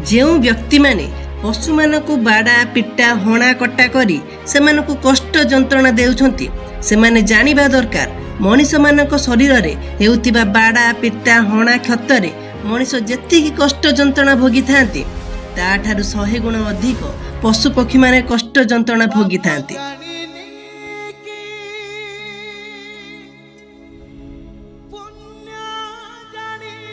ଯେଉଁ ବ୍ୟକ୍ତିମାନେ ପଶୁମାନଙ୍କୁ ବାଡ଼ା ପିଟା, ହଣା କଟା କରି ସେମାନଙ୍କୁ କଷ୍ଟ ଯନ୍ତ୍ରଣା ଦେଉଛନ୍ତି, ସେମାନେ ଜାଣିବା ଦରକାର, ମଣିଷମାନଙ୍କ ଶରୀରରେ ହେଉଥିବା ବାଡ଼ା ପିଟା, ହଣା କ୍ଷତରେ ମଣିଷ ଯେତିକି କଷ୍ଟ ଯନ୍ତ୍ରଣା ଭୋଗିଥାନ୍ତି, ତାଠାରୁ 100 ଗୁଣ ଅଧିକ ପଶୁପକ୍ଷୀମାନେ କଷ୍ଟ ଯନ୍ତ୍ରଣା ଭୋଗିଥାନ୍ତି। ଜାଣିନି କି ପୁଣ୍ୟ ଜାଣିନି।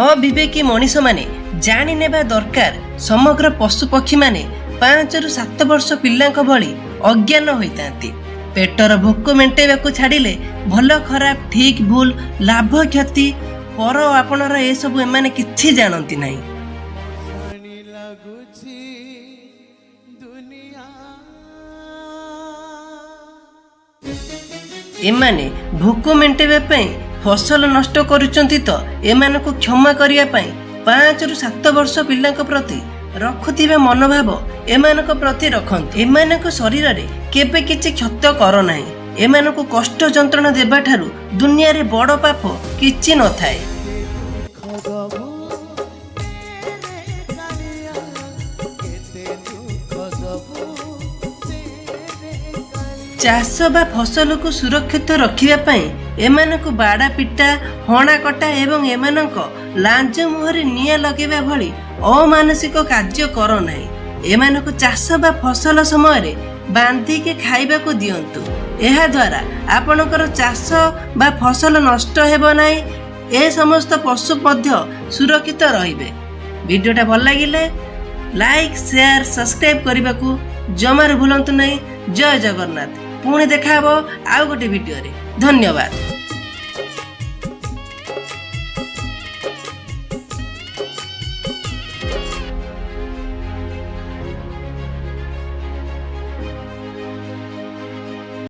ଅବିବେକୀ ମଣିଷମାନେ ଜାଣିନେବା ଦରକାର, ସମଗ୍ର ପଶୁପକ୍ଷୀମାନେ 5ରୁ 7 ବର୍ଷ ପିଲାଙ୍କ ଭଳି ଅଜ୍ଞାନ ହୋଇଥାନ୍ତି। ପେଟର ଭୋକ ମେଣ୍ଟାଇବାକୁ ଛାଡ଼ିଲେ ଭଲ ଖରାପ, ଠିକ୍ ଭୁଲ, ଲାଭ କ୍ଷତି, ପର ଆପଣାର ଏସବୁ ଏମାନେ କିଛି ଜାଣନ୍ତି ନାହିଁ। ଶୁଣି ଲାଗୁଛି ଦୁନିଆ। ଏମାନେ ଭୋକ ମେଣ୍ଟାଇବା ପାଇଁ ଫସଲ ନଷ୍ଟ କରୁଛନ୍ତି ତ ଏମାନଙ୍କୁ କ୍ଷମା କରିବା ପାଇଁ 5ରୁ 7 ବର୍ଷ ପିଲାଙ୍କ ପ୍ରତି ରଖୁଥିବା ମନୋଭାବ ଏମାନଙ୍କ ପ୍ରତି ରଖନ୍ତୁ। ଏମାନଙ୍କ ଶରୀରରେ କେବେ କିଛି କ୍ଷତ କର ନାହିଁ। ଏମାନଙ୍କୁ କଷ୍ଟ ଯନ୍ତ୍ରଣା ଦେବା ଠାରୁ ଦୁନିଆରେ ବଡ଼ ପାପ କିଛି ନଥାଏ। ଦୁଃଖ ଦବୁ ରେ କାଳିଆ, କେତେ ଦୁଃଖ ଦବୁ ରେ କାଳିଆ। ଚାଷ ବା ଫସଲକୁ ସୁରକ୍ଷିତ ରଖିବା ପାଇଁ ଏମାନଙ୍କୁ ବାଡ଼ା ପିଟା, ହଣା କଟା ଏବଂ ଏମାନଙ୍କ ଲାଞ୍ଜ ମୁହଁରେ ନିଆଁ ଲଗାଇବା ଭଳି ଅମାନସିକ କାର୍ଯ୍ୟ କର ନାହିଁ। ଏମାନଙ୍କୁ ଚାଷ ବା ଫସଲ ସମୟରେ ବାନ୍ଧିକି ଖାଇବାକୁ ଦିଅନ୍ତୁ। ଏହାଦ୍ୱାରା ଆପଣଙ୍କର ଚାଷ ବା ଫସଲ ନଷ୍ଟ ହେବ ନାହିଁ, ଏ ସମସ୍ତ ପଶୁ ମଧ୍ୟ ସୁରକ୍ଷିତ ରହିବେ। ଭିଡ଼ିଓଟା ଭଲ ଲାଗିଲେ ଲାଇକ୍, ସେୟାର, ସବସ୍କ୍ରାଇବ୍ କରିବାକୁ ଜମାରୁ ଭୁଲନ୍ତୁ ନାହିଁ। ଜୟ ଜଗନ୍ନାଥ। ପୁଣି ଦେଖା ହେବ ଆଉ ଗୋଟେ ଭିଡ଼ିଓରେ। ଧନ୍ୟବାଦ।